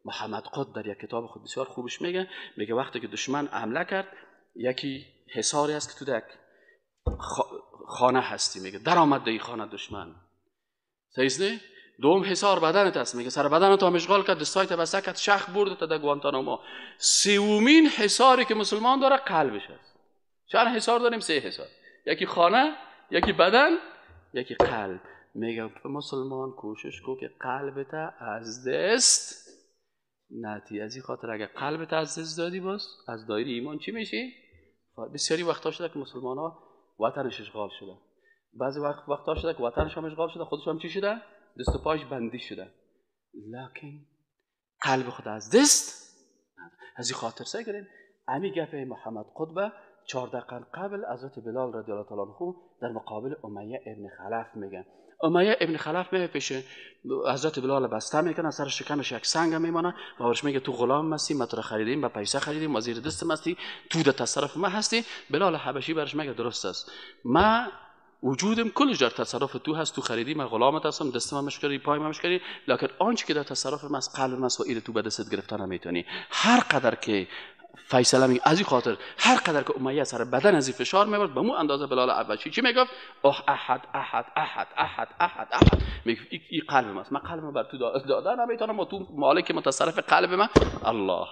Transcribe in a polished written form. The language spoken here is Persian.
محمد قطب در یک کتاب خود بسیار خوبش میگه، میگه وقتی که دشمن حمله کرد، یکی حصاری است که تو در خانه هستی، میگه در آمد در خانه دشمن، صحیح نه؟ دوم حصار بدنت است، میگه سر بدنت هم اشغال کرد، دستایت بسته کرد، شخ برد تا در گوانتانامو. سومین حصاری که مسلمان داره قلبش است. چند حصار داریم؟ سه حصار، یکی خانه، یکی بدن، یکی قلب. میگه مسلمان کوشش کو که قلبت از دست نتی. از این خاطر اگه قلبت از دست دادی، باز از دایره ایمان چی میشی؟ بسیاری وقتا شده که مسلمان ها وطنش اشغال شده، بعضی وقتا شده که وطنش هم اشغال شده، خودش هم چی شده؟ دست و پاش بندی شده، لکن قلب خود از دست. از این خاطر سعی کنیم امی گپ محمد قطب 14 قرن قبل حضرت بلال رضی الله تعالی عنه در مقابل امیه ابن خلف میگن. امیه ابن خلف میه پیش حضرت بلال بسته میکنه، سر شکمش یک سنگ میمانه و برش میگه تو غلام هستی، ما تو را خریدیم، با پیسه خریدیم، وزیر دست هستی، تو در تصرف ما هستی. بلال حبشی برش میگه درست است، ما وجودم کلش در تصرف تو هست، تو خریدی، من غلامت هستم، دست من مشکری، پای من مشکری، لکن آنچه که در تصرف من است قلب من است و ایره تو به دستت گرفتن نمیتونی. هر قدر که فیصله می از این خاطر هر قدر که امیه سر بدن از این فشار میبرد، به مو اندازه بلال حبشی چی میگفت؟ اوه احد احد احد احد احد احد. میگفت این قلب من است، من قلب من بر تو دادن نمیتونم، و تو مالک متصرف قلب من الله.